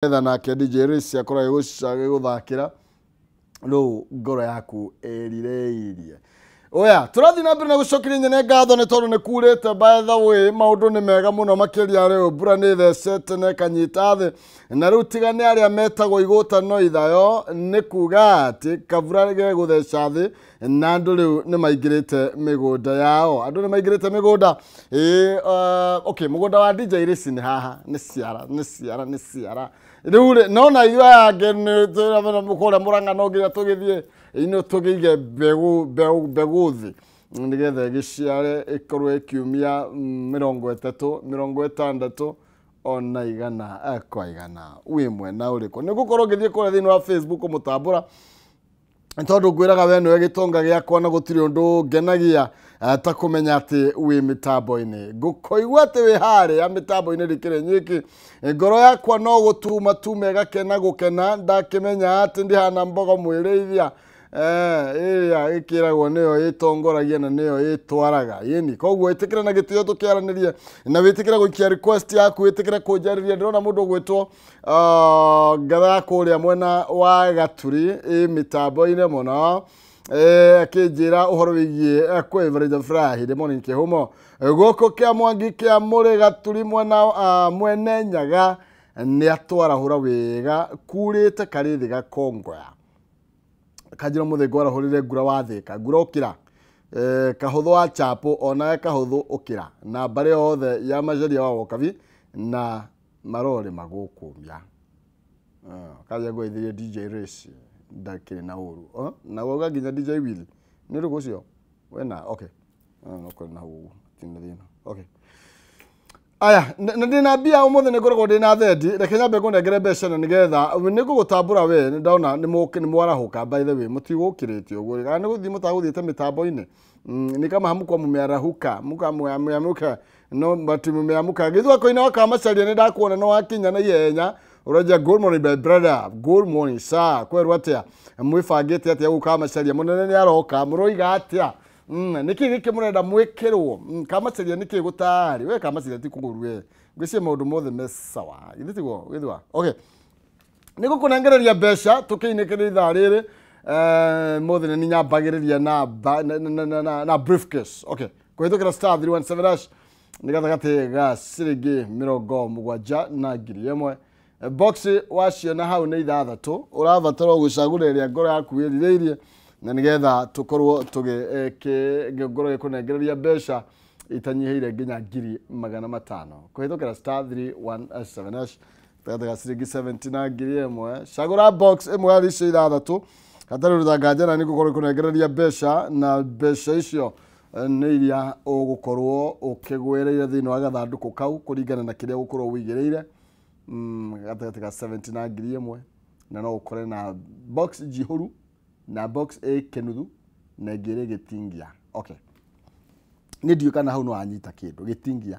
Nĩgetha nake DJ Race akorwo agĩgũthakĩra rĩu ngoro yaku ĩrirĩirie. Oya, tũrathiĩ na mbere na gũcokeria nyene ngatho nĩ tondũ nĩ kurĩte. By the way, maũndũ nĩ mega mũno makĩria. Rĩu mbura nĩ ĩthecete na ĩkanyita thĩ, na rĩu tiga nĩ arĩa metagwo igũta no ithayo, nĩ kuga atĩ kabura gegũtheca thĩ na andũ rĩu nĩ maingĩrĩte mĩgũnda yao. Andũ nĩ maingĩrĩte mĩgũnda. Ĩĩ, okay, mũgũnda wa DJ Race nĩ haha, nĩ ciara, nĩ ciara, nĩ ciara rĩu rĩ. No na ithuĩ aya angĩ nĩ kũrĩa Mũrang'a, no nginya tũgĩthiĩ ino tũgĩige mbegũ, mbegũ, mbegũ thĩ nĩgetha ĩgĩciare, ĩkorwo ĩkiumia 30, 60 ona 100 kwa 100. Wĩ mwena ũrĩkũ? Nĩ ngũkorwo ngĩthiĩ kũrĩa thĩinĩ wa Facebook mũtambũra, tondũ ngwĩraga we nĩwe gĩtonga gĩakwa na gũtirĩ ũndũ ngenagia ta kũmenya atĩ wĩ mĩtambo-inĩ. Ngũkũigua atĩ wĩ harĩa mĩtambo-inĩ rĩkĩrĩ nyiki, ngoro yakwa no gũtuma tuma ĩgakena gũkena. Ndakĩmenya atĩ ndihana mbogo mwĩrĩithia ĩrĩa ĩkĩragwo nĩyo ĩtongoragia na nĩyo ĩtwaraga yĩni. Koguo ĩtĩkĩra na gĩtĩo tũkĩaranĩrie, na wĩtĩkĩre gũikia request yaku, wĩtĩkĩre kũnjarĩria. Ndĩrona mũndũ ũgwĩtwo ngatha ya kũrĩa mwena wa Gaturi ĩ mĩtambo-inĩ mũno, akĩnjĩra ũhoro wĩgiĩ kwĩvarĩja furahi morning kĩhumo gũkũ kĩa Mwangi kĩa mũrĩ Gaturi mwena mwene Nyaga nĩ atwarahũra wega kurĩte karĩthĩ gakongoya kanjĩra mũthĩ ngwarahũrĩre ngura wa thĩka ngura ũkĩra kahũthũ wa chapo onawe kahũthũ ũkĩra na mbarĩ yothe ya Macharia wa Wokabi na marorĩ magũkũmia kanjia ngũithirie DJ Race ndakĩrĩ na ũru na wauga nginya DJ Willy nĩ ũrĩkũ ũcio wena. Okay, no kũrĩ na ũguo tina thĩna. Okay, aya na ndĩna mbia ũmũthĩ, nĩ ngoragwo ndĩna thendi. Reke nyambe ngũnengere mbeca na nĩgetha nĩ ngũgũtambũra. We nĩ ndona nĩ mwarahũka. By the way, mũtigũkĩrĩte ũguo kana nĩ gũthiĩ mũtagũthiĩte mĩtambo-inĩ? Ni kama hamkuwa mmearahuka muka no, but mmeamuka. Githua koina wa Kamacaria, nĩ ndakuona no wakinya na ihenya. Ũraja, good morning my brother. Good morning sir. Kwerwo atĩa? Mwĩbangĩte atĩa gũkũ Kamacaria? Mũnene nĩ aroka, mũroiga atĩa? Nĩkĩ gĩkĩ mũrenda mwĩkĩrwo? Kamacaria nĩkĩ gũtarĩ we? Kamacaria ti kũgũru we, ngwĩciria maũndũ mothe me sawa, githĩ tiguo githua? Okay, nĩ ngũkũnengereria mbeca tũkĩinĩkĩria ithaa rĩrĩ. Mũthĩ nĩ nyambagĩrĩria na, na, na, na, na, na briefcase. Okay, kũhĩtũkĩra *317 hash nĩ gatagatĩ ga ciringi 70 na 1,000. Box waciona hau nĩ ithathatũ, ũrabatara gũcagũra ĩrĩa ngoro yaku ĩrirĩirie na nĩgetha tũkorwo tũgĩ ngoro ĩkũnengereria mbeca itanyihĩire nginya 500,000 kũhĩtũkĩra *317 hash, gatagatĩ ga ciringi 70 na 1,000. Cagũra box ĩmwe harĩ icio ithathatũ, hatarĩ rũtanga njana nĩ gũkorwo ĩkũnengereria mbeca, na mbeca icio nĩ iria ũgũkorwo ũkĩgwĩrĩire thĩinĩ wa gathandũkũ kau kũringana na kĩrĩa ũgũkorwo ũigĩrĩire, gatagatĩ ga 70 na 1,000. Na no ũkore na box njihũru na box ĩ kĩnuthu na ĩngĩ ĩrĩ gĩtingia. Okay, nĩ ndiũĩ kana hau no wanyita kĩndũ gĩtingia.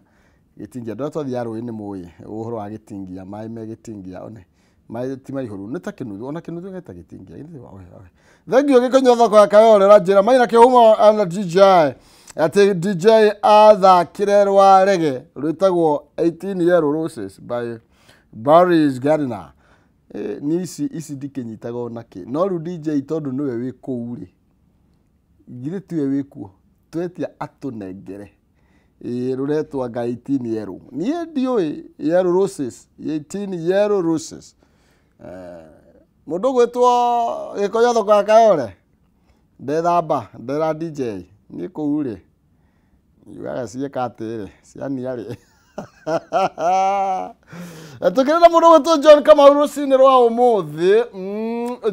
Gĩtingia, ndũrĩa twathiaga rũĩ nĩ mũĩ ũhoro wa gĩtingia, maĩ me gĩtingia, one maĩ ti maihũru, nĩ ta kĩnuthu, ona kĩnuthu geta gĩtingia. Okay. Thank you. Gĩkonyo thoko ya Kayole ũranjĩra maina kĩhumo na DJ, atĩ DJ athakĩre rwa rege rwĩtagwo 18 Yellow Roses by Barry's Gardner. Ni ici ici ndikĩnyitaga ona kĩ, no rĩu DJ tondũ nĩwe wĩ kũu rĩ, githĩ tiwe wĩ kuo, twetia atũnengere ĩ rũretwo anga 18 yellow, niĩ ndiũĩ Yellow Roses, 18 Yellow Roses. Mũndũ ũgwĩtwo Gĩkonyo thoko ya Kayole ndethamba ndera DJ niĩ kũu rĩ yugaga ciĩka atĩrĩ ciania rĩ. Tukĩrĩ na mũndũ ũgwĩtwo John Kamau rũcinĩ rwa ũmũthĩ.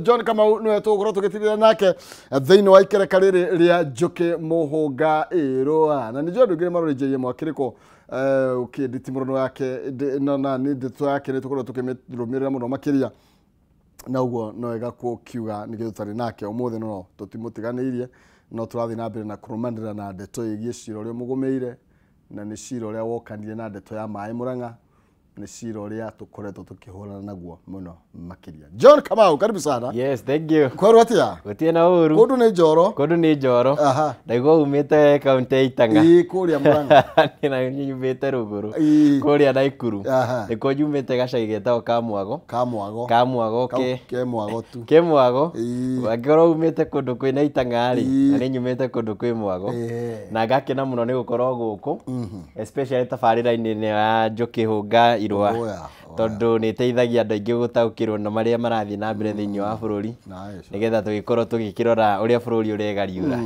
John Kamau nĩwe tũgũkorwo tũgĩtirĩra nake thĩinĩ wa ikereka rĩrĩ rĩa Njũkĩ Mũhũnga ĩrũa, na nĩ njũĩ andũ aingĩ nĩ marũrĩnjĩirie mwakĩrĩko ũkĩnditimũrano yake na nĩ ndeto yake nĩ tũkorwo tũkĩmĩrũmĩrĩra mũno makĩria, na ũguo no wega kukiuga nĩkĩo tũtarĩ nake ũmũthĩ, no tũtimũtiganĩirie, no tũrathiĩ na mbere na kũrũmanĩrĩra na ndeto ĩgiĩ cira ũrĩa mũgũmĩire, na nĩ cira ũrĩa wokanire na ndeto ya maĩ Mũrang'a. Nĩ cira ũrĩa tũkoretwo tũkĩhũrana naguo mũno makĩria. John Kamau, karibu sana. Yes, thank you. Kwerwo atĩa? Gũtirĩ na ũru. Kũndũ nĩ njoro. Kũndũ nĩ njoro. Ndaigua umĩte kaunti ya Itang'a. Ĩĩ, kũrĩa Murang'a. Na nyumĩte rũgũrũ. Kũrĩa Naikuru. Nĩkuo nyumĩte gacagi getagwo Kamwago. Kamwago. Kamwago ke mwago tu. Ke mwago. Angĩkorwo umĩte kũndũ kwĩna Itang'a rĩ, na nĩ nyumĩte kũndũ kwĩ mwago. Na ngakena mũno nĩ gũkorwo gũkũ. Especially tabarĩra-inĩ ya Njũkĩ Hũnga Irũa. Tondũ nĩ ĩteithagia andũ aingĩ gũtaũkĩrwo na marĩa marathiĩ na mbere thĩinĩ wa bũrũri, nĩgetha tũgĩkorwo tũgĩkĩrora ũrĩa bũrũri ũregariũra.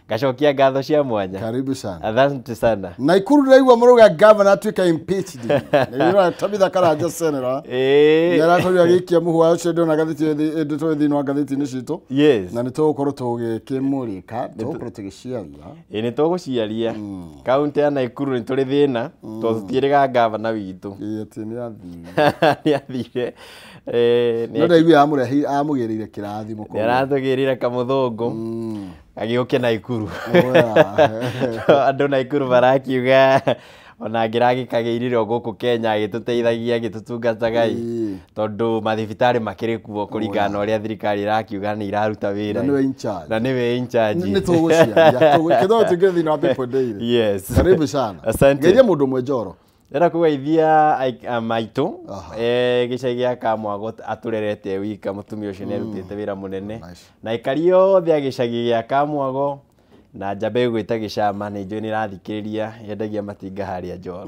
Ngacokia ngatho cia mwanya. Karibu sana. Asante sana. Naikuru ndĩraigua mũrauga governor atuĩka impeached. Nĩũrona Tabitha Karanja senator. Nĩarakorirwo agĩikia mũhwa ũcio ndĩrona ngathĩti ĩndĩtwo thĩinĩ wa ngathĩti-inĩ citũ. Yes. Na nĩtũgũkorwo tũgĩkĩmũrĩka, tũgũkorwo tũgĩciaria. Ĩĩ nĩtũgũciaria. Kaunti ya Naikuru nĩ tũrĩ thĩna tondũ tũtiĩrĩga governor witũ. Ĩĩ atĩ nĩathire. Nĩathire. No ndaiguire amũgĩrĩire kĩrathimo kũu. Nĩaratũgĩrĩire kamũthũngũ. Agĩũke Naikuru. Andũ Naikuru marakiuga ona angĩragĩkagĩrire o gũkũ Kenya agĩtũteithagia agĩtũtungataga ĩ, tondũ mathibitarĩ makĩrĩ kuo kũringana na ũrĩa thirikari ĩrakiuga nĩ iraruta wĩra. Na nĩwe in charge. Na nĩwe in charge. Nĩ tũgũciaria. Kĩthomo tũingĩre thĩinĩ wa People Daily. Yes. Karibu sana. Asante. Ngeithia mũndũ ũmwe njoro. Ndĩrenda kũgeithia maitũ gĩcagi gĩa Kamwago atũrerete wika, mũtumia ũcio nĩarutĩte wĩra mũnene. Na aikari othe a gĩcagi gĩa Kamwago na njamba ĩgwĩta gĩcama nĩ njũĩ nĩrathikĩrĩria yendagia matinga harĩa Njoro.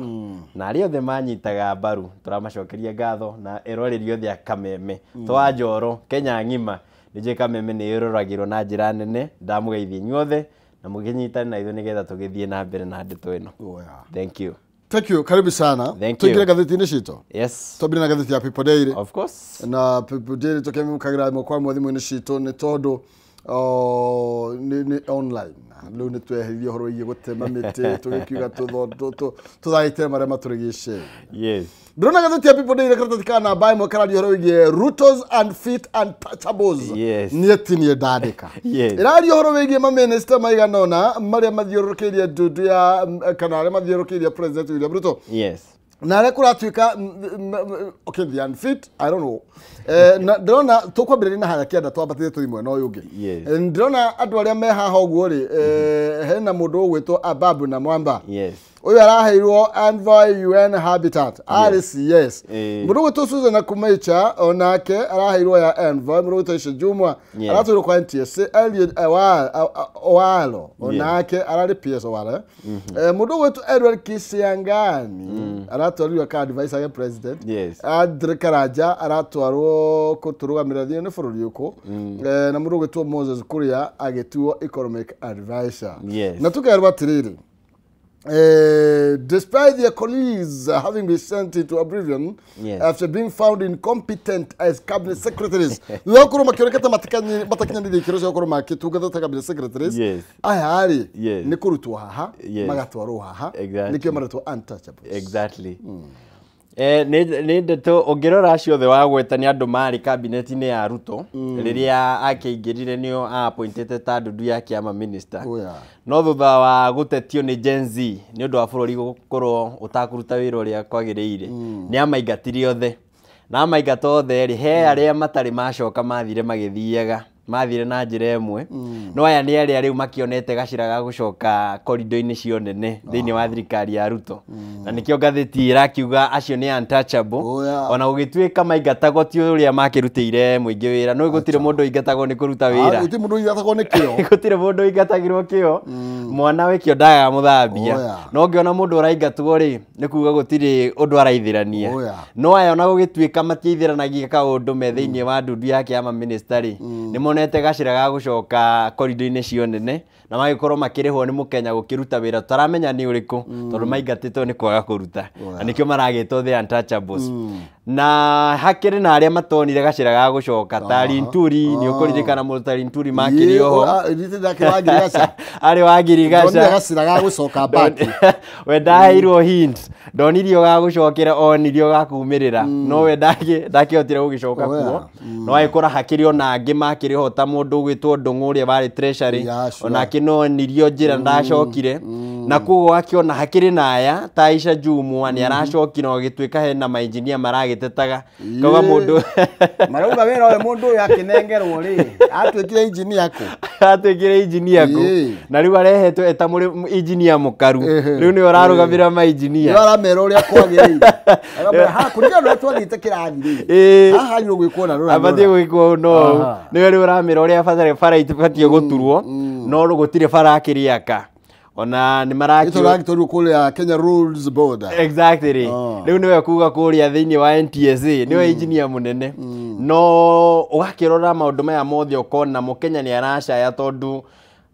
Na arĩa othe manyitaga mbaru tũramacokeria ngatho, na eroreri othe a Kameme twa Njoro Kenya ng'ima nĩ njũĩ Kameme nĩ ĩroragĩrwo na njĩra nene. Ndamũgeithia inyuothe na mũkĩnyitane na ithuĩ nĩgetha tũgĩthiĩ na mbere na ndeto ĩno. Thank you. Thank you. Karibu sana. Thank you. Tuingire ngathĩti-inĩ citũ. Yes. Twambire na ngathĩti ya People Daily. Of course. Na People Daily tũkĩmũkagĩra ĩmwe kwa ĩmwe thimũ-inĩ citũ nĩ tondũ nĩ online. Rĩu nĩ tweheririe ũhoro wĩgiĩ gũtema mĩtĩ, tũgĩkiuga tũthaitĩre marĩa matũrigicĩirie. Yes. Ndĩrona ngathĩti ya People Daily karatathi ka namba ĩmwe kararia ũhoro wĩgiĩ Ruto's unfit untouchables. Yes. Niĩ ti niĩ ndandĩka. Yes. Ĩraria ũhoro wĩgiĩ mamĩnĩsta maigana ũna marĩa mathiũrũrũkĩirie ndundu ya kana arĩa mathiũrũrũkĩirie President William Ruto. Yes. Na arĩa kũratuĩka okay, the unfit, I don't know. Na ndĩrona tũkwambĩrĩria na harĩa kĩanda twambatĩte tũthiĩ mwena ũyũ ũngĩ. Yes. Ndĩrona andũ arĩa me haha ũguo rĩ, hena mũndũ ũgwĩtwo Ababu na Mwamba. Yes. Ũyũ araheirwo Envoy UN Habitat, RCS. Mũndũ ũgwĩtwo Susan Nakhumicha onake araheirwo ya Envoy. Mũndũ ũgwĩtwo Aisha Jumwa aratwarwo kwa NTSA. Eliud Owalo onake ararĩ PS Owalo. Mũndũ ũgwĩtwo Edward Kisiangani aratwarirwo ka advisor ya president. Yes. Andre Karanja aratwarwo kũtũrũgamĩrĩra thĩinĩ nĩ bũrũri ũkũ. Na mũndũ ũgwĩtwo Moses Kuria agĩtuo economic advisor. Yes. Na tũkerwo atĩrĩrĩ, despite their colleagues having been sent into oblivion, yes, after being found incompetent as cabinet secretaries, thutha wa gũkorwo makĩoneka ta matakinyanĩirie ikĩro cia gũkorwo magĩtungata ta cabinet secretaries, yes, aya rĩ, yes, nĩ kũrutwo haha, yes, magatwarwo haha, exactly, nĩkĩo maretwo untouchables. Exactly. Nĩ ndeto ũngĩrora acio othe wagweta nĩ andũ marĩ kabineti-inĩ ya Ruto rĩrĩa akĩingĩrire nĩo appointĩte ta ndundu ya kĩama minister. Oh, yeah. No thutha wa gũtetio nĩ Gen Z nĩ ũndũ wa bũrũri gũkorwo ũtakũruta wĩra ũrĩa kwagĩrĩire, nĩ amaingatire othe. Na amaingata othe rĩ, he arĩa matarĩ macoka mathire magĩthiaga, mathire na njĩra ĩmwe. No aya nĩ arĩa rĩu makĩonete gacĩra ga gũcoka korido-inĩ cio nene thĩinĩ wa thirikari ya Ruto. Na nĩkĩo ngathĩti ĩrakiuga acio nĩ untouchable. Oh, yeah. Ona gũgĩtuĩka maingatagwo ti ũrĩa makĩrutĩire mũingĩ wĩra. No gũtirĩ mũndũ ũingatagwo nĩ kũruta wĩra. Gũtirĩ mũndũ ũingatagwo nĩ kĩo. Gũtirĩ mũndũ ũingatagĩrwo kĩo. Mwana wĩ kĩo ndagaga mũthambia. Oh, yeah. No ũngĩona mũndũ ũraingatwo rĩ, nĩ kuga gũtirĩ ũndũ araithĩrania. Oh, yeah. No aya ona gũgĩtuĩka matiaithĩranagia kaũndũ me thĩinĩ wa ndundu ya kĩama minister rĩ, nĩ monete gacĩra ga gũcoka korido-inĩ cio nene na magĩkorwo makĩrĩhwo nĩ mũkenya gũkĩruta wĩra tũtaramenya nĩ ũrĩkũ, tondũ maingatĩtwo nĩ kwaga kũruta. Na nĩkĩo maragĩtwo the untouchables. Na hakĩrĩ na arĩa matonire gacĩra ga gũcoka ta Linturi, nĩ ũkũririkana mũndũ ta Linturi makĩrĩ oho. Arĩ wa Ngirigaca. Gacĩra ga gũcoka back. We ndaheirwo hint, ndonirio ga gũcokera, onirio ga kumĩrĩra, no we ndakĩhotire gũgĩcoka kuo. No agĩkora hakĩrĩ ona angĩ makĩrĩ ho ta mũndũ ũgwĩtwo Ndung'u ũrĩa warĩ treasury, onake no onirio njĩra ndacokire. Na koguo akĩona hakĩrĩ na aya ta Aisha Jumwa nĩ aracokire agĩtuĩka hena mainjinia maragĩtetaga kauga mũndũ marauga wĩra ũyũ mũndũ ũyũ akĩnengerwo rĩ atuĩkire engineer kũ, atuĩkire engineer kũ, na rĩu arehetwo eta mũrĩ engineer mũkaru, rĩu nĩwe ũrarũgamĩrĩra mainjinia, nĩwe aramera ũrĩa kwagĩrĩire, aramera ha kũringana na ũrĩa twathiĩte kĩrathi rĩ, haha nĩ ũgwĩkwo na rũra abatiĩ gwĩkwo no nĩwe rĩu ũramera ũrĩa bara ibatiĩ gũturwo, no gũtirĩ bara akĩrĩaka. Ona nĩ marakĩtwarwo kũrĩa Kenya Roads Board. Exactly. Rĩu nĩwe kuga kũrĩa thĩinĩ wa NTSA, nĩwe engineer mũnene. No ũgakĩrora maũndũ maya mothe ũkona mũkenya nĩ aracaya tondũ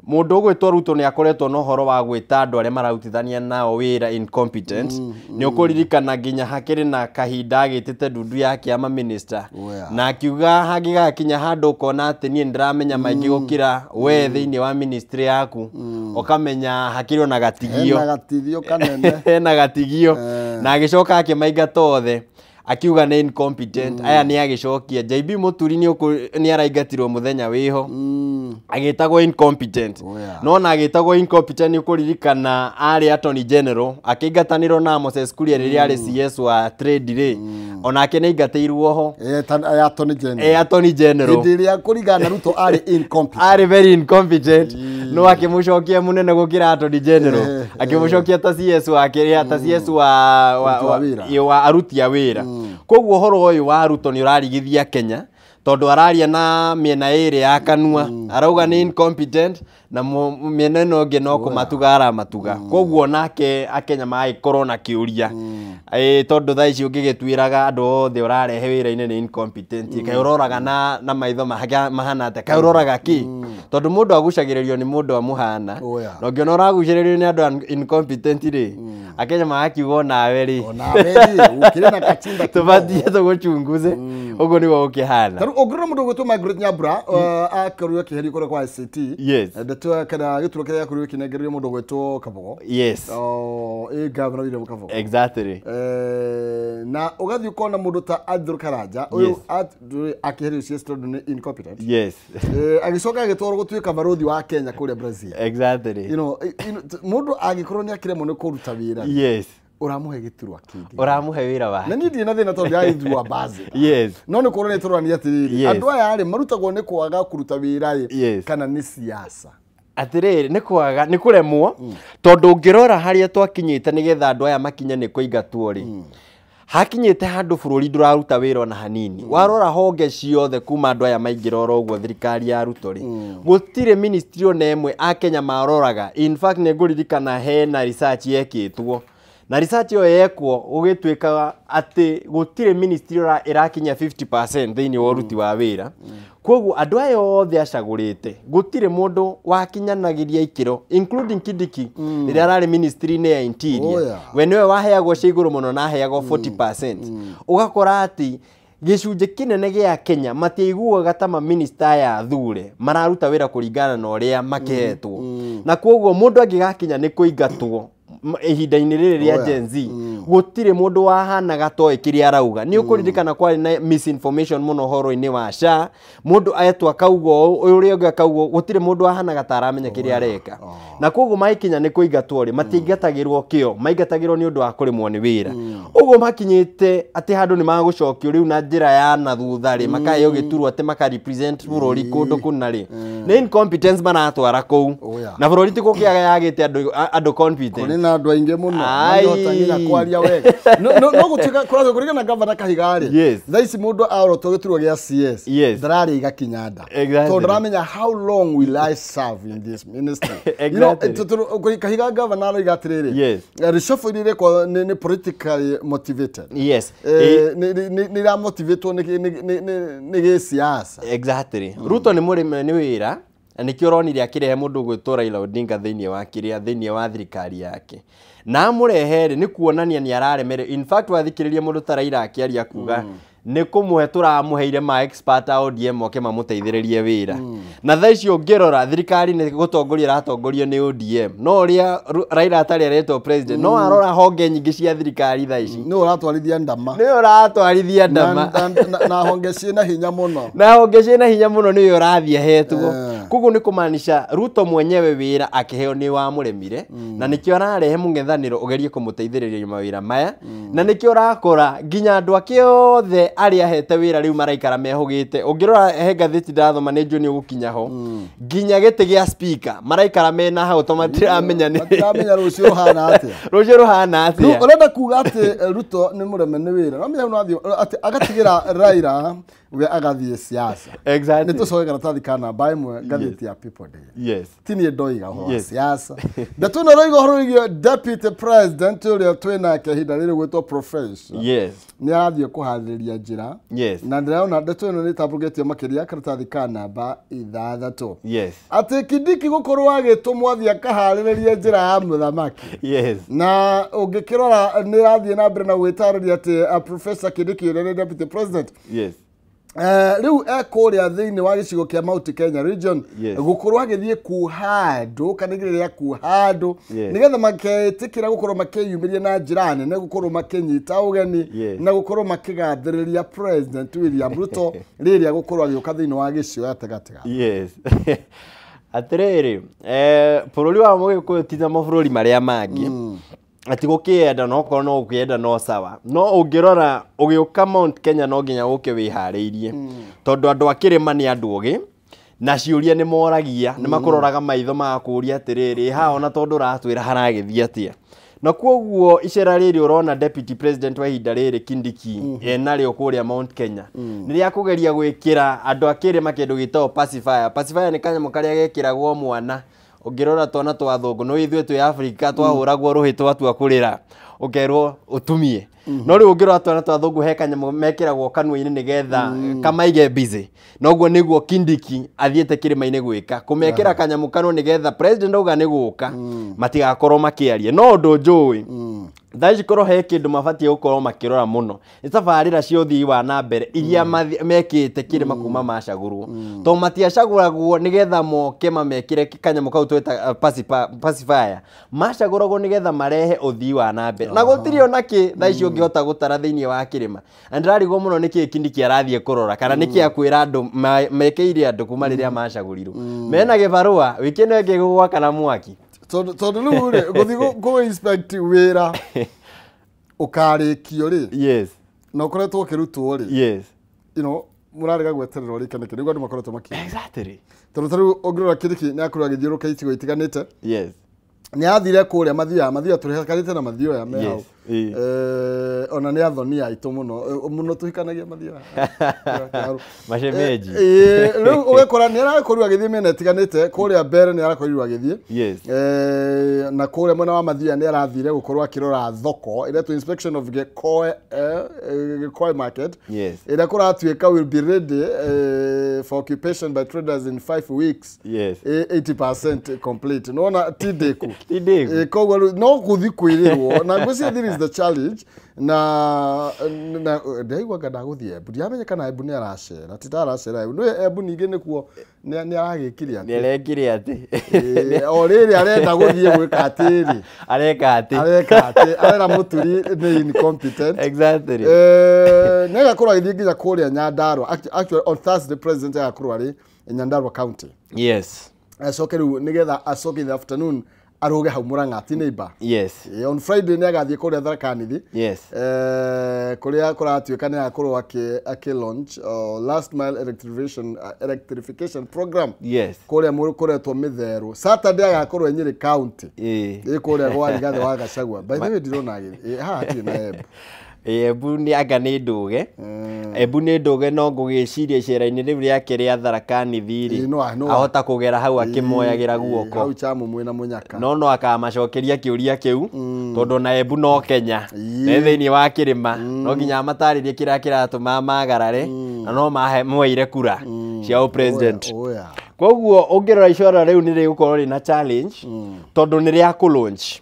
mũndũ ũgwĩtwo Ruto nĩ akoretwo na ũhoro wa gwĩta andũ arĩa mararutithania nao wĩra incompetent. Nĩ ũkũririkana nginya hakĩrĩ na kahinda agĩtĩte ndundu ya kĩama minister, na akiuga hangĩgakinya handũ ũkona atĩ niĩ nĩndĩramenya maingĩ gũkĩra we thĩinĩ wa ministry yaku, ũkamenya hakĩrĩ ona gatigio, hena gatigio kanene, hena gatigio. Na agĩcoka akĩmaingata othe akiuga nĩ incompetent. Aya nĩ agĩcokia JB Muturi nĩ araingatirwo mũthenya wĩho agĩtagwo incompetent. No na agĩtagwo incompetent nĩ ũkũririkana arĩ Attorney General akĩingatanĩrwo na Moses Kuria rĩrĩa arĩ CS wa trade rĩ, onake nĩ aingatĩirwo ho Attorney General. Attorney General hĩndĩ ĩrĩa kũringana na Ruto arĩ incompetent, arĩ very incompetent, no akĩmũcokia mũnene gũkĩra Attorney General, akĩmũcokia ta CS wa kĩrĩa, ta CS wa aruti a wĩra. Koguo ũhoro ũyũ wa Ruto nĩ ũrarigithia Kenya tondũ araria na mĩena ĩrĩ ya kanua, arauga nĩ incompetent na mĩena ĩno ĩngĩ no kũmatuga aramatuga. Koguo nake akenya magĩkorwo na kĩũria, tondũ thaa ici ũngĩgĩtuĩraga andũ othe ũrarehe wĩra-inĩ nĩ incompetent, kaĩ ũroraga na maitho mahana atĩa, kaĩ ũroraga kĩ? Tondũ mũndũ agucagĩrĩrio nĩ mũndũ amũhana, na ũngĩona ũragucĩrĩrio nĩ andũ incompetent rĩ, akenya magakiuga onawe rĩ, ũkĩrĩ na kachinda tũbatiĩ tũgũchunguze, ũguo nĩguo gũkĩhana. Ũngĩrora mũndũ ũgwĩtwo Margaret Nyambura akorirwo akĩherio kũrĩa kwa ICT, ndeto kana gĩturwa kĩrĩa gĩakorirwo gĩkĩnengererio mũndũ ũgwĩtwo Kabogo, ĩ Governor William Kabogo, exactly, na ũgathiĩ ũkona mũndũ ta Andrew Karanja ũyũ akĩherio CS tondũ nĩ incompetent, agĩcoka agĩtwarwo gũtuĩka barũthi wa Kenya kũrĩa Brazil, exactly, you know, mũndũ angĩkorwo nĩ akĩremwo nĩ kũruta wĩra, ũramũhe gĩturwa kĩngĩ, ũramũhe wĩra wake, na niĩ ndirĩ na thĩna tondũ ndĩragĩthurwo mbathi, no nĩ kuonania tũrorania atĩrĩrĩ, andũ aya rĩ marutagwo nĩ kwaga kũruta wĩra rĩ kana nĩ siasa? Atĩrĩrĩ, nĩ kwaga, nĩ kũremwo, tondũ ũngĩrora harĩa twakinyĩte nĩgetha andũ aya makinye nĩ kũingatwo rĩ, hakinyĩte handũ bũrũri ndũraruta wĩra ona hanini. Warora honge ciothe kuma andũ aya maingĩra oro ũguo thirikari ya Ruto rĩ, gũtirĩ ministry ona ĩmwe akenya maroraga. In fact nĩ ngũririkana hena research yekĩtwo, na research ĩyo yekwo gũgĩtuĩka atĩ gũtirĩ ministry ĩrakinya 50% thĩinĩ wa ũruti wa wĩra. Koguo andũ aya othe acagũrĩte gũtirĩ mũndũ wakinyanagĩria ikĩro, including Kindiki rĩrĩa ararĩ ministry-inĩ ya interior, we nĩwe waheagwo cia igũrũ mũno na aheagwo 40%. Ũgakora atĩ gĩcunjĩ kĩnene gĩa Kenya matiaiguaga ta maminista aya athure mararuta wĩra kũringana na ũrĩa makĩhetwo, na koguo mũndũ angĩgakinya nĩ kũingatwo ihinda-inĩ rĩrĩ rĩa Gen Z, gũtirĩ mũndũ wahanaga toĩ kĩrĩa arauga. Nĩ ũkũririkana kwarĩ na misinformation mũno ũhoro-inĩ wa SHA, mũndũ etwo akauga ũũ, ũrĩa ũngĩ akauga ũũ, gũtirĩ mũndũ wahanaga ta aramenya kĩrĩa areka. Na koguo magĩkinya nĩ kũingatwo rĩ, matiingatagĩrwo kĩo, maingatagĩrwo nĩ ũndũ wa kũremwo nĩ wĩra. Ũguo makinyĩte atĩ handũ nĩ magũcokio rĩu na njĩra ya na thutha rĩ, makaheo gĩturwa atĩ maka represent bũrũri kũndũ kũna rĩ, nĩ incompetence maratwara kũu, na bũrũri ti gũkĩaga yagĩte andũ competent na andũ aingĩ mũno mangĩhota nginya kwaria wega. No gũtuĩka kũringana na Governor Kahiga rĩ, thaa ici mũndũ arotwo gĩturwa gĩa CS ndararĩ igakinya nda, tondũ ndaramenya how long will I serve in this ministry. You know, Kahiga Governor aroiga atĩrĩrĩ, reshuffle iria irekwo nĩ politically motivated, nĩ iramotivatwo nĩ gĩsiasa. Exactly. Ruto nĩ mũrĩme nĩ wĩra, Na nĩkĩo ũronire akĩrehe mũndũ ũgwĩtwo Raila Odinga thĩinĩ wa kĩrĩa thĩinĩ wa thirikari yake. Na amũrehe rĩ, nĩ kuonania nĩ araremere. In fact, wathikĩrĩria mũndũ ta Raila akĩaria kuga nĩ kũmũhe tũramũheire ma expert a ODM moke mamũteithĩrĩrie wĩra. Na thaa ici ũngĩrora thirikari nĩ gũtongoria ĩratongorio nĩ ODM. No ũrĩa Raila atarĩ aretwo president, no arora honge nyingĩ cia thirikari thaa ici. Nĩ ũratwarithia ndama. Nĩ ũratwarithia ndama. Na honge ciĩna hinya mũno. Na honge ciĩna hinya mũno nĩwe ũrathiĩ ahetwo. Koguo nĩ kũmaanisha Ruto mwenyewe wĩra akĩheo nĩ wamũremire, na nĩkĩo ararehe mũng'ethanĩro ũgerie kũmũteithĩrĩria mawĩra maya, na nĩkĩo ũrakora nginya andũ ake othe arĩa ahete wĩra rĩu maraikara mehũgĩte. Ũngĩrora he ngathĩti ndathoma nĩ njũĩ nĩ ũgũkinya ho, nginya gĩtĩ gĩa speaker maraikara mena hau to matiramenya nĩ matiramenya rũciũ rũhana atĩa. Rũciũ rũhana atĩa. Ũrenda kuga atĩ Ruto nĩ mũreme nĩ wĩra. No menya no atĩ agatigĩra Raila we agathiĩ siasa. Exactly. Nĩ tũcoke karatathi ka namba ĩmwe ngathĩti ya People Daily. Yes. Ti niĩ ndoiga ũhoro wa siasa. Ndeto ĩno ĩroiga ũhoro wĩgiĩ deputy president ũrĩa twĩnake ihinda rĩrĩ gwĩtwo professor. Yes. Nĩ arathiĩ kũharĩrĩria njĩra. Yes. Na ndĩrona ndeto ĩno nĩ ĩtambũrũkĩtio makĩria karatathi ka namba 6. Yes. Atĩ Kindiki gũkorwo agĩtũmwo athiĩ akaharĩrĩrie njĩra ya mũthamaki. Yes. Na ũngĩkĩrora nĩ ĩrathiĩ na mbere na gwĩtarĩria atĩ Professor Kindiki ũrĩa nĩ deputy president. Yes. Rĩu ekũrĩa thĩinĩ wa gĩcigo kĩa Mount Kenya region, Yes. gũkorwo agĩthiĩ kuhandũ kana igĩrĩ rĩa kuhandũ, Yes. nĩgetha maketĩkĩra gũkorwo makĩyumĩria na njĩra nene, gũkorwo makĩnyita ũgeni, Yes. na gũkorwo makĩgathĩrĩria President William Ruto rĩrĩa gũkorwo agĩũka thĩinĩ wa gĩcigo gatagatĩ. Yes. Atĩrĩrĩ, bũrũri wa Mũgĩkũyũ ti ta mabũrũri marĩa mangĩ. Ati gũkĩenda no korwo no ũkĩenda no sawa. No ũngĩrora ũgĩũka Mount Kenya no nginya ũke wĩharĩirie. Tondũ andũ a kĩrĩma nĩ andũ ogĩ, na ciũria nĩ moragia, nĩ makũroraga maitho magakũria atĩrĩrĩ, haha ona tondũ ũratwĩra haragĩthiĩ atĩa. Na koguo icera rĩrĩ ũrona deputy president wa ihinda rĩrĩ Kindiki enarĩo kũrĩa Mount Kenya, nĩ rĩa kũgeria gwĩkĩra andũ a kĩrĩma kĩndũ gĩtagwo pacifier. Pacifier nĩ kanyamũ karĩa gekĩragwo mwana. Ũngĩrora twana twa thũngũ no ithuĩ twĩ Afrika twahũragwo rũhĩ twatua kũrĩra ũkerwo ũtumie. No rĩu ũngĩrora twana twa thũngũ he kanyamũ mekĩragwo kanua-inĩ nĩgetha kamaige busy. Noguo nĩguo Kindiki athiĩte kĩrĩma-inĩ gwĩka, kũmekĩra kanyamũ kanua nĩgetha president auga nĩ gũka matigakorwo makĩaria. No ũndũ njũĩ thaa ici korwo he kĩndũ mabatiĩ gũkorwo makĩrora mũno nĩ tabarĩra cia ũthii wa na mbere iria mekĩte kĩrĩma kuma macagũrwo, tondũ matiacagũragwo nĩgetha moke mamekĩre kanyamũ kau twĩta pacifier. Macagũragwo nĩgetha marehe ũthii wa na mbere, na gũtirĩ ona kĩ thaa ici ũngĩhota gũtara thĩinĩ wa kĩrĩma. Na ndĩrarigwo mũno nĩkĩĩ Kindiki arathiĩ kũrora, kana nĩkĩĩ akwĩra andũ mekĩire andũ kuma rĩrĩa macagũrirwo. Mena gĩbarũa wiki ĩno ĩngĩ gũgwakana mwaki. Tondũ rĩu rĩ, gũthiĩ kũ inspect wĩra ũkarĩkio rĩ, Yes. na ũkoretwo ũkĩrutwo rĩ, Yes. you know, mũrarega gweterera ũrĩke nĩkĩ? Nĩguo andũ makoretwo makĩũria. Exactly. Tondũ ta rĩu ũngĩrora Kindiki nĩ akorirwo agĩthiũrũrũka icigo itiganĩte. Yes. Nĩ athire kũrĩa Mathioya, Mathioya tũrĩhakanĩte na Mathioya me hau. Yes. Ona nĩ athoni aitũ mũno, mũno tũhikanagia Mathioya. Mashemeji. Rĩu ũgakora nĩ arakorirwo agĩthiĩ mĩena ĩtiganĩte, kũrĩa mbere nĩ arakorirwo agĩthiĩ. Yes. Na kũrĩa mwena wa Mathioya nĩ arathire gũkorwo akĩrora thoko ĩretwo inspection of Gĩkoe market. Yes. Ĩrĩa kũratuĩka will be ready for occupation by traders in 5 weeks. Yes. 80% complete. Nona ti ndĩku. Ti ndĩku. Koguo rĩu no gũthiĩ kwĩrĩrwo na ngwĩciria this is the challenge. Na ndaigua anga ndagũthiĩ Embu, ndiramenya kana Embu nĩ aracera, ti ta aracera Embu. Nĩ Embu ningĩ nĩkuo nĩ aragĩkire atĩ. Nĩ arekire atĩ. O rĩrĩ arenda gũthiĩ gwĩka atĩrĩ. Areka atĩ. Areka atĩ, arera Mũturi nĩ incompetent. Exactly. Nĩ agakorwo agĩthiĩ nginya kũrĩa Nyandarua. Actually on Thursday president agakorwo arĩ Nyandarua County. Yes. Acoke rĩu nĩgetha acoke in the afternoon aruge hau Murang'a ti neighbor. Yes. On Friday nĩ agathiĩ kũrĩa Tharaka Nithi. Yes. Kũrĩa kũratuĩka nĩ agakorwo akĩ launch last mile electrification program. Yes. Kũrĩa kũretwo Mĩtherũ. Saturday agakorwo Nyeri County. Ĩ kũrĩa gwa Rigathĩ wa Gachagua. By the way ndirona agĩthiĩ. Haha hatirĩ na Embu. Embu nĩ anga nĩ ndũge. Embu nĩ ndũge no ngũgĩciria icera-inĩ rĩu rĩake rĩa Tharaka Nithi rĩ, ahota kũgera hau akĩmoyagĩra guoko. Hau Chamu mwĩna Mũnyaka. No akamacokeria kĩũria kĩu tondũ na Embu no Kenya. Nĩ thĩinĩ wa kĩrĩma. No nginya amatarĩrie kĩrĩa kĩratũma magarare na no mamuoire kura cia president. Koguo ũngĩrora icora rĩu nĩ rĩgũkorwo rĩna challenge tondũ nĩ rĩa kũ-launch.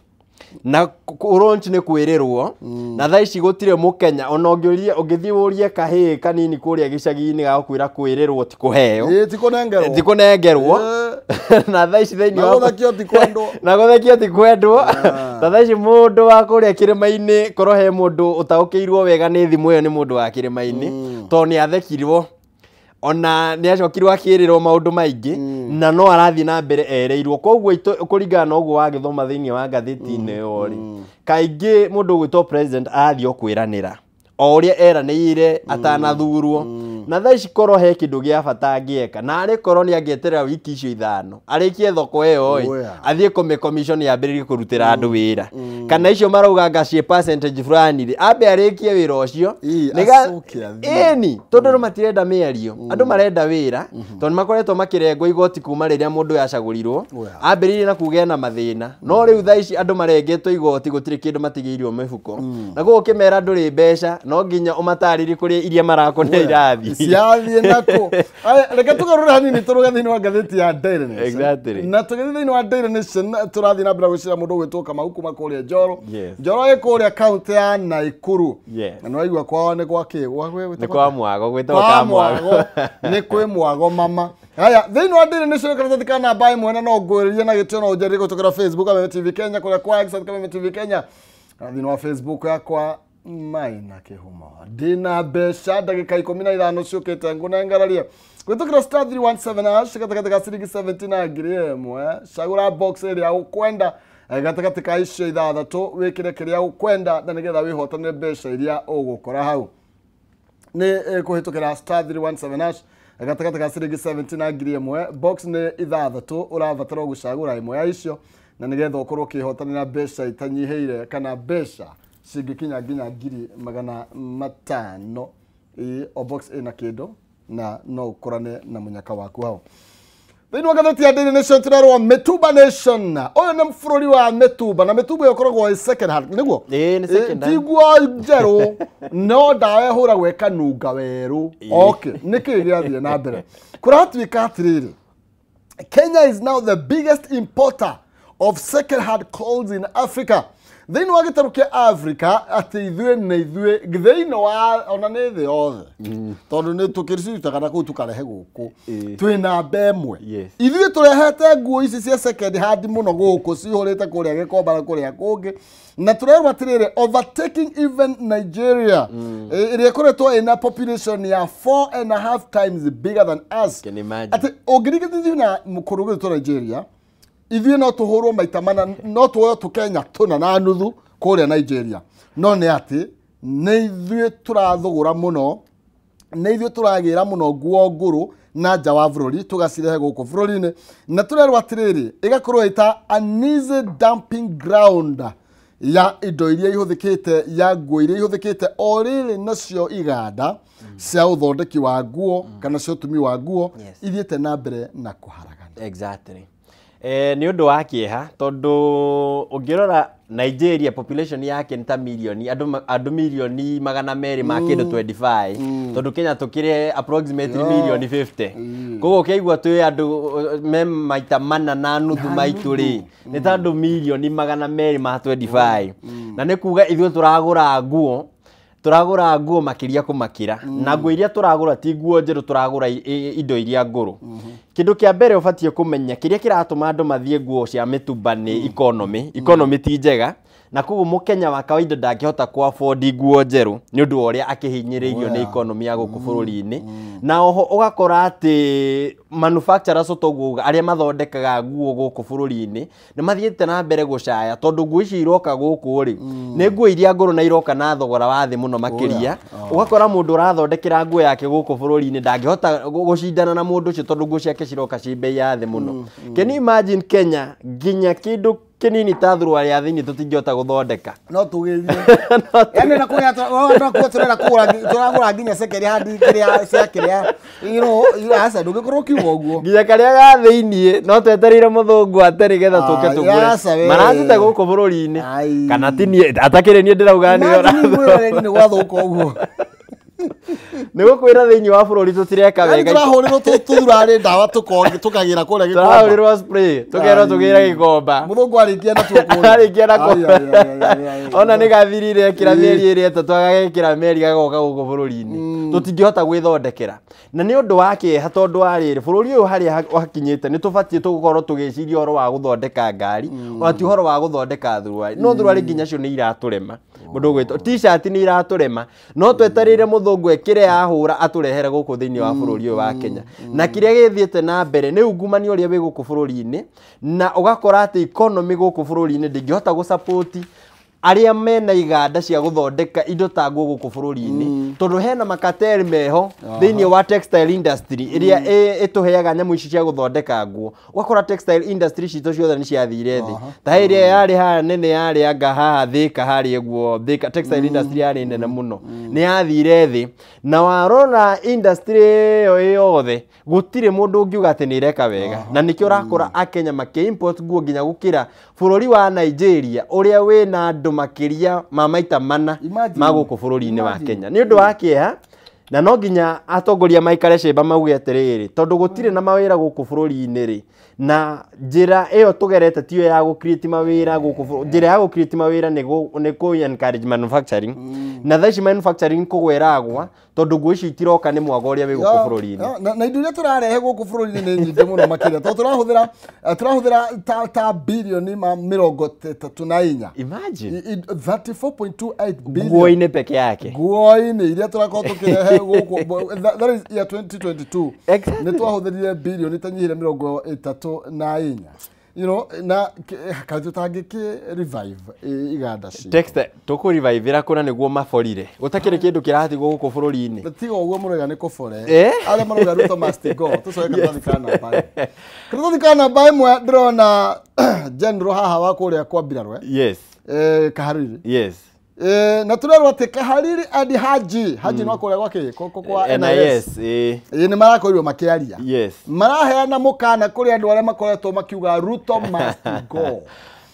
Na kũ-launch nĩ kwĩrĩrwo na thaa ici gũtirĩ mũkenya ona ũngĩũrie ũngĩthiĩ ũrie kahĩĩ kanini kũrĩa gĩcagi-inĩ gagũkwĩra kwĩrĩrwo ti kũheo. Ĩĩ ti kũnengerwo. Ti kũnengerwo. Na thaa ici thĩinĩ Na gũthekio ti kwendwo. Na gũthekio ti kwendwo. Ta thaa ici mũndũ wa kũrĩa kĩrĩma-inĩ korwo he mũndũ ũtaũkĩirwo wega nĩ thimũ ĩyo nĩ mũndũ wa kĩrĩma-inĩ tondũ nĩ athekirwo. Ona nĩ acokirwo akĩrĩrwo maũndũ maingĩ na no arathiĩ na mbere ereirwo. Koguo kũringana na ũguo wagĩthoma thĩinĩ wa ngathĩti-inĩ ĩyo rĩ, kaingĩ mũndũ ũgwĩtwo president arathiĩ o kwĩranĩra o ũrĩa eranĩire atanathurwo. Na thaa ici korwo he kĩndũ gĩa bata angĩeka na arĩ korwo nĩ angĩeterera wiki icio ithano arĩkie thoko ĩyo ĩ athiĩ kũmĩ commission yambĩrĩrie kũrutĩra andũ wĩra kana icio marauga anga ciĩ percentage fulani rĩ ambe arĩkie wĩra ũcio ĩni tondũ andũ matirenda mĩario andũ marenda wĩra tondũ nĩ makoretwo makĩrengwo igoti kuma rĩrĩa mũndũ acagũrirwo ambĩrĩirie na kuga ena mathĩna no rĩu thaa ici andũ marengetwo igoti gũtirĩ kĩndũ matigĩirwo mĩhuko na koguo ũkĩmera ndũrĩ mbeca no nginya ũmatarĩrie kũrĩa iria marakũne irathiĩ ciathiĩ nako. Reke tũgarũre hanini tũrũge thĩinĩ wa ngathĩti ya Daily Nation. Exactly. Na tũgĩthiĩ thĩinĩ wa Daily Nation tũrathiĩ na mbere gwĩciria mũndũ ũgwĩtwo Kamau kuma kũrĩa Njoro. Njoro ĩ kũrĩa kaunti ya Naikuru. Na nĩwaigua kwao nĩ gwa kĩ? Nĩ kwa Mwago, gwĩtagwo Kamwago. Nĩ kwĩ Mwago mama. Haya, thĩinĩ wa Daily Nation karatathi ka namba ĩmwe na no ngũĩrĩrie na gĩtĩo no ũnjarĩrie gũtũkĩra Facebook Kameme TV Kenya kũrĩa kwa X Kameme TV Kenya. Na thĩinĩ wa Facebook yakwa Maina Kĩhumo. Ndĩna mbeca ndagĩka 15 ciũkĩte ngũnengerarie gwĩtũkĩra star 317 hash gatagatĩ ka ciringi 70 na 1000. Cagũra box ĩrĩa ũkwenda gatagatĩ ka icio ithathatũ wĩkĩre kĩrĩa ũkwenda na nĩgetha wĩhotanĩre mbeca iria ũgũkora hau. Nĩ kũhĩtũkĩra star 317 hash gatagatĩ ka ciringi 70 na 1000. Box nĩ ithathatũ ũrabatara gũcagũra ĩmwe ya icio na nĩgetha ũkorwo ũkĩhotanĩra mbeca itanyihĩire kana mbeca cingĩkinya nginya 500,000. O box ĩna kĩndũ na no ũkorane na mũnyaka waku hau. Thĩinĩ wa ngathĩti ya Daily Nation tũrerwo Mĩtumba Nation. Ũyũ nĩ bũrũri wa Mĩtumba na Mĩtumba ĩyo ĩkoragwo ĩ second hand nĩguo? Ĩĩ nĩ second hand. Ti nguo njerũ no ndawa ĩhũragwo ĩkanunga werũ. Okay, nĩkĩĩ gĩathiĩ na mbere? Kũratuĩka atĩrĩrĩ, Kenya is now the biggest importer of second hand clothes in Africa. Thĩinĩ wa gĩtarũ kĩa Africa atĩ ithuĩ nĩ ithuĩ thĩinĩ wa ona nĩ thĩ yothe tondũ nĩ tũkĩcirutaga na kũu tũkarehe gũkũ twĩ namba ĩmwe. Ithuĩ tũrehete nguo ici cia second hand mũno gũkũ cihũrĩte kũrĩa Gĩkomba na kũrĩa kũngĩ na tũrerwo atĩrĩrĩ overtaking even Nigeria ĩrĩa ĩkoretwo ĩna population ya 4.5 times bigger than us. Atĩ ũngĩringithania na kũndũ gwitũ Nigeria ithuĩ no tũhũrwo maita mana no tuoyo tũkenya tũna na nuthu kũrĩa Nigeria no nĩ atĩ nĩ ithuĩ tũrathũgũra mũno nĩ ithuĩ tũragĩra mũno nguo ngũrũ na nja wa bũrũri tũgacirehe gũkũ bũrũri-inĩ na tũrerwo atĩrĩrĩ ĩgakorwo ĩta an easy dumping ground ya indo iria ihũthĩkĩte ya nguo iria ihũthĩkĩte o rĩrĩ nacio iganda cia ũthondeki wa nguo kana cia ũtumi wa nguo ithiĩte na mbere na kũharagana. Exactly. Nĩ ũndũ wa kĩeha tondũ ũngĩrora Nigeria population yake nĩ ta milioni andũ milioni 200 ma kĩndũ 25 tondũ Kenya tũkĩrĩ approximately milioni 50 koguo ũkĩigua twĩ andũ me maita mana na nuthu maitũ rĩ nĩ ta andũ milioni 200 ma 25 na nĩ kuga ithuĩ tũragũra nguo makĩria kũmakĩra na nguo iria tũragũra ti nguo njerũ tũragũra indo iria ngũrũ. Kĩndũ kĩa mbere ũbatiĩ kũmenya kĩrĩa kĩratũma andũ mathiĩ nguo cia mĩtumba nĩ economy. Economy ti njega na koguo mũkenya wa kawaida ndangĩhota kũ afford nguo njerũ nĩ ũndũ wa ũrĩa akĩhinyĩrĩirio nĩ economy ya gũkũ bũrũri-inĩ. Na oho ũgakora atĩ manufacturers toguo arĩa mathondekaga nguo gũkũ bũrũri-inĩ nĩ mathiĩte na mbere gũcaya tondũ nguo ici iroka gũkũ rĩ nĩ nguo iria ngũrũ na iroka na thogora wa thĩ mũno makĩria. Ũgakora mũndũ ũrathondekera nguo yake gũkũ bũrũri-inĩ ndangĩhota gũcindana na mũndũ ũcio tondũ nguo ciake ciroka ci bei ya thĩ mũno. Can you imagine Kenya nginya kĩndũ kĩnini ta thurua ya thĩinĩ tũtingĩhota gũthondeka no tũgĩrie yani na kũrĩa tũrera kũgũra nginya second hand kĩrĩa cia kĩrĩa you aca ndũngĩkorwo ũkiuga ũguo nginya karĩa ga thĩinĩ no twetereire mũthũngũ ate nĩgetha tũke tũgũre marathiĩte gũkũ bũrũri-inĩ kana ti niĩ atakĩrĩ niĩ ndĩrauga nĩwe ũrathũka ũguo. Nĩ gũkwĩra thĩinĩ wa bũrũri tũtireka wega. Tũrahũrĩrwo tũthurarĩ ndawa tũkagĩra kũrĩa Gĩkomba. Tũrahũrĩrwo spray tũkerwo tũgĩre Gĩkomba. Mũthũngũ arĩkia natuo kũrĩa. Arĩkia nakuo. Ona nĩ gathirire ekĩra mĩeri ĩrĩa ĩtatũ agagekĩra meri gagoka gũkũ bũrũri-inĩ. Tũtingĩhota gwĩthondekera. Na nĩ ũndũ wa kĩeha tondũ wa rĩrĩ bũrũri ũyũ harĩa hakinyĩte nĩ tũbatiĩ tũgũkorwo tũgĩciria ũhoro wa gũthondeka ngari ona ti ũhoro wa gũthondeka thuruarĩ. No thuruarĩ nginya cio nĩ iratũrema. Mũndũ ũgwĩtwo t-shirt nĩ iratũrema no twetereire mũthũngũ ekĩre ahũra atũrehere gũkũ thĩinĩ wa bũrũri ũyũ wa Kenya. Na kĩrĩa gĩthiĩte na mbere nĩ ungumania ũrĩa wĩ gũkũ bũrũri-inĩ na ũgakora atĩ economy gũkũ bũrũri-inĩ ndĩngĩhota gũsupport arĩa mena iganda cia gũthondeka indo ta nguo gũkũ bũrũri-inĩ tondũ hena makateri meho thĩinĩ wa textile industry ĩrĩa ĩtũheaga nyamũ ici cia gũthondeka nguo. Ũgakora textile industry citũ ciothe nĩ ciathire thĩ. Ta ĩrĩa yarĩ haha nene yarĩ anga haha Thika harĩa ũguo Thika textile industry yarĩ nene mũno nĩ yathire thĩ. Na warora industry ĩyo yothe gũtirĩ mũndũ ũngiuga atĩ nĩ ĩreka wega. Na nĩkĩo ũrakora Akenya makĩ-import nguo nginya gũkĩra bũrũri wa Nigeria ũrĩa wĩna andũ makĩria ma maita mana ma gũkũ bũrũri-inĩ wa Kenya. Nĩ ũndũ wa kĩeha na no nginya atongoria maikare cemba mauge atĩrĩrĩ tondũ gũtirĩ na mawĩra gũkũ bũrũri-inĩ rĩ na njĩra ĩyo tũgerete tiyo ya gũ-create mawĩra gũkũ. Njĩra ya gũ-create mawĩra nĩ kũ encourage manufacturing na thaa ici manufacturing kũgwa ĩragwa tondũ nguo ici itiroka nĩ mwago ũrĩa wĩ gũkũ bũrũri-inĩ. Na indo iria tũrarehe gũkũ bũrũri-inĩ nĩ nyingĩ mũno makĩria tondũ tũrahũthĩra ta bilioni ma 34. Imagine 34.28 billion nguo-inĩ peke yake nguo-inĩ iria tũrakorwo tũkĩrehe gũkũ. That is year 2022. Nĩ twahũthĩrire bilioni tanyihire 34. You know, na kaĩ tũtangĩkĩ revive iganda citũ. Textile tũkũ revive kũna nĩguo maborire gũtakĩrĩ kĩndũ kĩratigwo gũkũ bũrũri-inĩ. Tiga ũguo mũrauga nĩ kũbore. Arĩa marauga Ruto must go. Tũcoke karatathi ka namba ĩmwe. Karatathi ka namba ĩmwe ndĩrona general haha wa kũrĩa kwa Mbirarwe. Yes. Kahariri. Yes. Na tũrerwo atĩ Kahariri and Haji Haji no kũrĩa gwake kwa NIS nĩ marakorirwo makĩaria. Yes. Maraheana mũkana kũrĩ andũ arĩa makoretwo makiuga Ruto must go.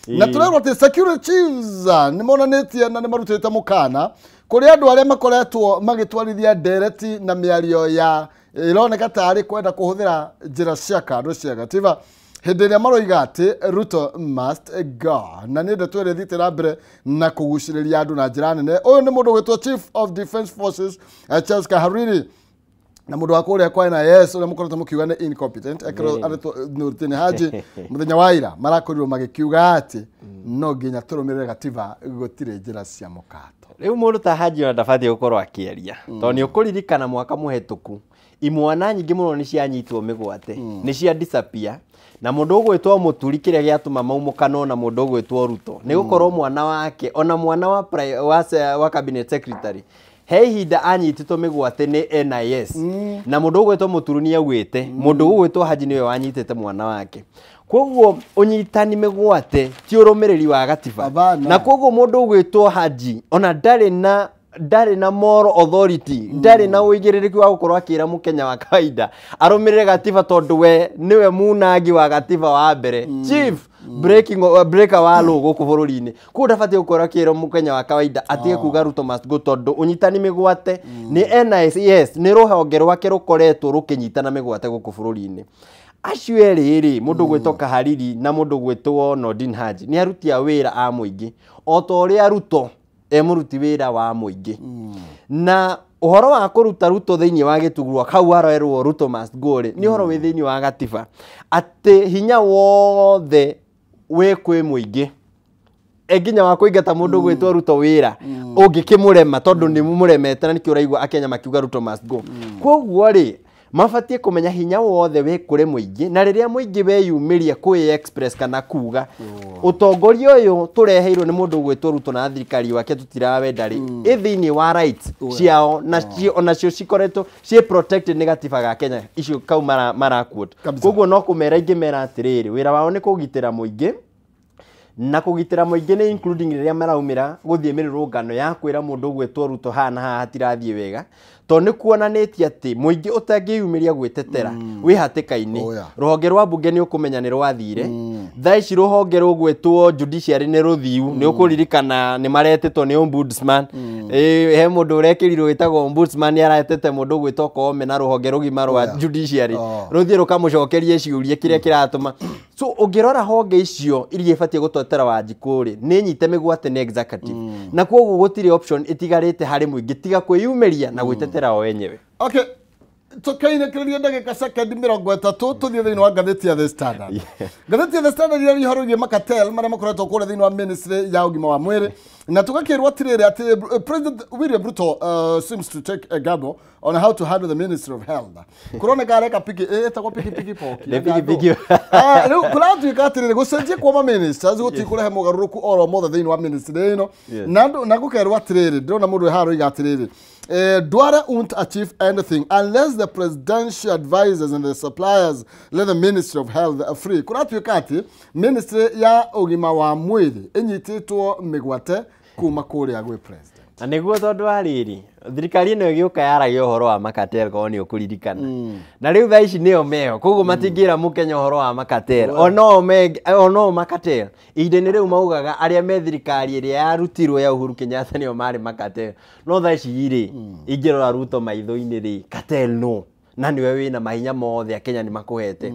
Na tũrerwo atĩ security chiefs nĩ monanĩtie na nĩ marutĩte mũkana kũrĩ andũ arĩa makoretwo magĩtwarithia ndereti na mĩario ya ĩroneka tarĩ kwenda kũhũthĩra njĩra cia kando cia gatiba hĩndĩ ĩrĩa maroiga atĩ Ruto must go. Na nĩ ndeto ĩrĩa ĩthiĩte na mbere na kũgucĩrĩria andũ na njĩra nene. Ũyũ nĩ mũndũ ũgwĩtwo Chief of Defence Forces Charles Kahariri na mũndũ wa kũrĩa kwa NIS ũrĩa mũkoretwo mũkiuga nĩ incompetent ekĩrwo Nurdin Haji mũthenya wa ira marakorirwo magĩkiuga atĩ no nginya tũrũmĩrĩre gatiba gũtirĩ njĩra cia mũkato. Rĩu mũndũ ta Haji ona ndabatiĩ gũkorwo akĩaria tondũ nĩ ũkũririkana mwaka mũhetũku imwana nyingĩ mũno nĩ cianyitwo mĩgwate nĩ cia disappear na mũndũ ũgwĩtwo Mũturi kĩrĩa gĩatũma maumũkano na mũndũ ũgwĩtwo Ruto nĩ gũkorwo mwana wake ona mwana wa cabinet secretary he ihinda anyitĩtwo mĩgwate nĩ NIS na mũndũ ũgwĩtwo Mũturi nĩ augĩte mũndũ ũgwĩtwo Haji nĩwe wanyitĩte mwana wake. Koguo ũnyitani mĩgwate ti ũrũmĩrĩri wa gatiba na koguo mũndũ ũgwĩtwo Haji ona ndarĩ na moral authority ndarĩ na ũigĩrĩrĩki wa gũkorwo akĩra mũkenya wa kawaida arũmĩrĩre gatiba tondũ we nĩwe munangi wa gatiba wa mbere chief breaker wa law gũkũ bũrũri-inĩ. Koguo ndabatiĩ gũkorwo akĩra mũkenya wa kawaida atige kuga Ruto must go tondũ ũnyitani mĩgwate nĩ NIS nĩ rũhonge rwake rũkoretwo rũkĩnyitana mĩgwate gũkũ bũrũri-inĩ. Acio erĩ rĩ mũndũ ũgwĩtwo Kahariri na mũndũ ũgwĩtwo Nordin Haji nĩ aruti a wĩra a mũingĩ o ta ũrĩa Ruto e mũruti wĩra wa mũingĩ. Na ũhoro wa kũruta Ruto thĩinĩ wa gĩtugurwa kau aroerwo Ruto must go rĩ nĩ ũhoro wĩ thĩinĩ wa gatiba atĩ hinya wothe wĩ kwĩ mũingĩ nginya wa kũingata mũndũ ũgwĩtwo Ruto wĩra ũngĩkĩmũrema tondũ nĩ mũremete na nĩkĩo ũraigua Akenya makiuga Ruto must go. Koguo rĩ mabatie kũmenya hinya wothe wĩ kũrĩ mũingĩ na rĩrĩa mũingĩ weyumĩria kwĩ express kana kuga ũtongoria ũyũ tũreheirwo nĩ mũndũ ũgwĩtwo Ruto na thirikari wake tũtirawenda rĩ ĩ thĩinĩ wa rights ciao na onacio cikoretwo ciĩ protected nĩ gatiba ga Kenya icio kau mara quote. Koguo no kũmera ingĩmera atĩrĩrĩ wĩra wao nĩ kũgitĩra mũingĩ na kũgitĩra mũingĩ nĩ including rĩrĩa maraumĩra gũthiĩ mĩrũrũngano ya kwĩra mũndũ ũgwĩtwo Ruto haha na haha hatirathiĩ wega tondũ nĩ kuonanĩtie atĩ mũingĩ ũtangĩyumĩria gwĩtetera wĩ hatĩka-inĩ. Rũhonge rwa mbunge nĩ ũkũmenya nĩ rwathire Thaa ici rũhonge rũgwĩtwo judiciary nĩ rũthiu, nĩ ũkũririkana nĩ maretĩtwo nĩ ombudsman. He mũndũ ũrekĩrirwo wĩtagwo ombudsman, nĩ aretete mũndũ ũgwĩtwo Koome na rũhonge rũgima rwa judiciary rũthiĩ rũkamũcokerie ciũria kĩrĩa kĩratũma. So ũngĩrora honge icio iria ibatiĩ gũtetera Wanjikũ rĩ, nĩ nyite mĩgwate nĩ executive, na kwoguo gũtirĩ option ĩtigarĩte harĩ mũingĩ tiga kwĩyumĩria na gwĩtetera o wenyewe. Okay, tukainĩkĩrĩria ndagĩka sekendi 30 tũthiĩ thĩinĩ wa ngathĩti ya The Standard. Ngathĩti ya The Standard ĩrĩa ũhoro wĩgiĩ makatel marĩa makoretwo kũrĩa thĩinĩ wa ministry ya ũgima wa mwĩrĩ, na tũgakĩrwo atĩrĩrĩ atĩ President William Ruto seems to take a gamble on how to handle the Ministry of Health. Kũroneka areka piki ĩtagwo pikipiki poki. Nĩ pikipiki. Rĩu kũratuĩka atĩrĩrĩ gũcenjia kwa ma ministers gũtikũrehe mũgarũrũku oro mothe thĩinĩ wa ministry ĩno, na gũkerwo atĩrĩrĩ, ndĩrona mũndũ wĩ haha aroiga atĩrĩrĩ, Duale won't achieve anything unless the presidential advisors and the suppliers let the Ministry of Health free. Kũratuĩka atĩ ministry ya ũgima wa mwĩrĩ ĩnyitĩtwo mĩgwate kuma kũrĩa gwĩ president. Na nĩguo tondũ wa rĩrĩ, thirikari ĩno ĩgĩũka yaragia ũhoro wa makatel korwo nĩ ũkũririkana, na rĩu thaa ici nĩo meho, koguo matingĩra mũkenya ũhoro wa makatel, ono makatel ihinda-inĩ rĩu maugaga arĩa me thirikari ĩrĩa yarutirwo ya Uhuru Kenyatta nĩo marĩ makatel, no thaa ici rĩ, ingĩrora Ruto maitho-inĩ rĩ, katel no na niwe wĩna mahinya mothe a Kenya nĩ makũhete.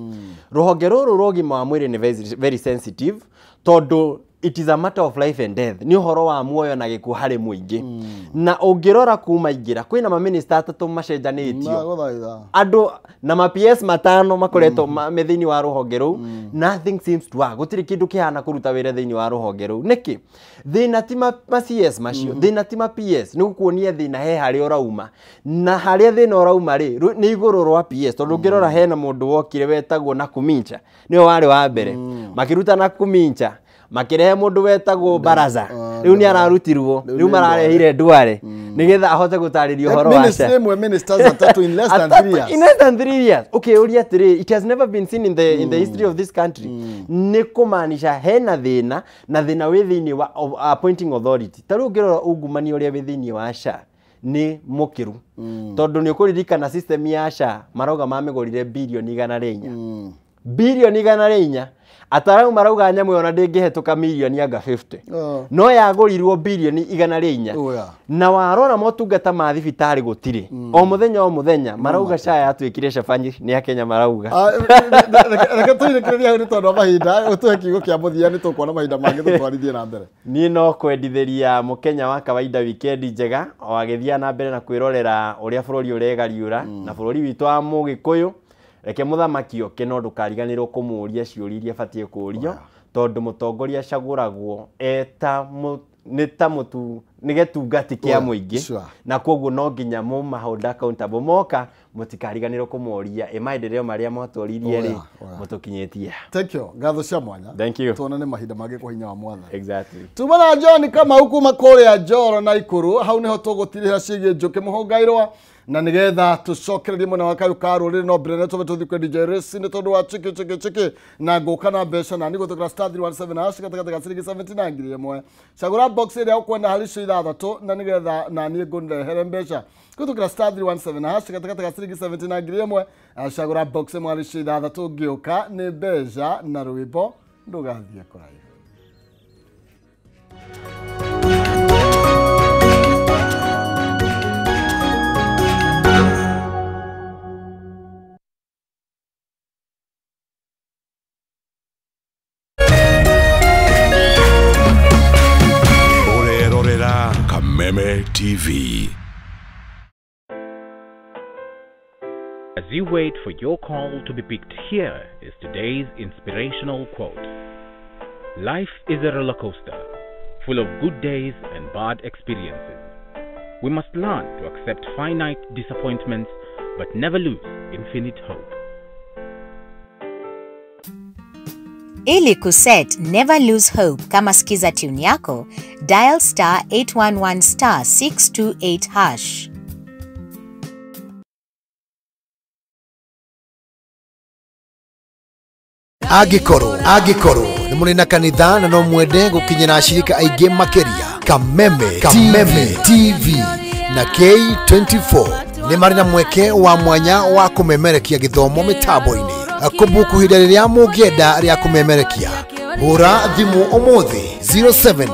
Rũhonge rũrũ rwa ũgima wa mwĩrĩ nĩ very, very sensitive tondũ it is a matter of life and death, nĩ ũhoro wa muoyo na gĩkuũ harĩ mũingĩ. Na ũngĩrora kuma ingĩra kwĩna maminista atatũ macenjanĩtio andũ na ma PS 5 makoretwo me thĩinĩ wa rũhonge rũu, nothing seems to work, gũtirĩ kĩndũ kĩhana kũruta wĩra thĩinĩ wa rũhonge rũu. Nĩkĩ? Thĩna ti ma CS macio, thĩna ti ma PS, nĩ gũkuonia thĩna he harĩa ũrauma, na harĩa thĩna ũrauma rĩ nĩ igũrũ rwa PS, tondũ ũngĩrora hena mũndũ wokire wetagwo Nakumincha, nĩwe warĩ wa mbere, makĩruta Nakumincha makirehe mundu wetagwo Baraza, riu ni ararutirwo, riu mararehire Duale nigetha ahote gutariria uhoro wa ministry imwe ministers atatu in less than 3 years. In less than 3 years. Okay, uria atiri, it has never been seen in the in the history of this country. Ni kumaanisha hena thina, na thina wi thiini wa appointing authority. Ta riu ngirora ungumania uria wi thiini wa SHA ni mukiru, tondu ni ukuririkana system ya SHA marauga mamigurire bilioni 104. Bilioni 104. Ataramu marauga nyamũ ĩyo na ndĩngĩhetũka milioni anga 50. No yagũrirwo bilioni 104. Na warora motungata ma thibitarĩ gũtirĩ. O mũthenya o mũthenya marauga SHA yatuĩkire cabanyi nĩ Akenya marauga. Reke tũinĩkĩrĩrie hau nĩ tondũ wa mahinda, ũtũhe kiugo kĩa mũthia nĩ tũkuona mahinda mangĩ tũtwarithie na mbere. Niĩ no kwendithĩria mũkenya wa kawaida wikendi njega o agĩthiĩ na mbere na kwĩrorera ũrĩa bũrũri ũregariũra na bũrũri witũ wa Mũgĩkũyũ. Reke mũthamaki oke no ndũkariganĩrwo kũmũũria ciũria iria abatiĩ kũũrio, tondũ mũtongoria acagũragwo eta nĩ ta mũtu nĩ gĩtungati kĩa mũingĩ, na kwoguo no nginya mũmahold accountable moka mũtikariganĩrwo kũmoria ĩ maendeleo marĩa mwatwaririe rĩ mũtũkinyĩtie. Thank you, ngatho cia mwanya. Thank you. Tuonane mahinda mangĩ kwa hinya wa Mwathani. Exactly. Tuma na John Kamau kuma kũrĩa Njoro na Ikuru, hau nĩho tũgũtirĩra ciĩgiĩ Njũkĩ Mũhũngairwa, na nigetha tucokererie mwena wa kayũ ka rũrĩrĩ no mbere tũbe tũthiĩ kwĩ DJ Race nĩ tondũ wa chiki chiki chiki na ngũka na mbeca na nĩgũtũkĩra star 317 hash gatagatĩ ga ciringi 79 ngiri ĩmwe. Cagũra box ĩrĩa ũkwenda harĩ icio ithathatũ na nĩgetha na niĩ ngũrehere mbeca. Gũtũkĩra star 317 hash gatagatĩ ga ciringi 79 ngiri ĩmwe. Cagũra box ĩmwe harĩ icio ithathatũ ngĩũka nĩ mbeca na rwĩmbo ndũgathiĩ kũraihu. Kameme TV. As you wait for your call to be picked, here is today's inspirational quote. Life is a roller coaster, full of good days and bad experiences. We must learn to accept finite disappointments, but never lose infinite hope. Ili kuset Never Lose Hope kama skiza tune yako, dial star 811 star 628 hash. Angĩkorwo nĩ mũrĩ na kanitha na no mwende gũkinyĩra ashirika aingĩ makĩria, Kameme TV na K24 nĩ marĩ na mweke wa mwanya wa kũmemerekia gĩthomo mĩtambo-inĩ. Kũbuku ihinda rĩrĩa mũngĩenda rĩa kũmemerekia. Hũra thimũ ũmũthĩ 07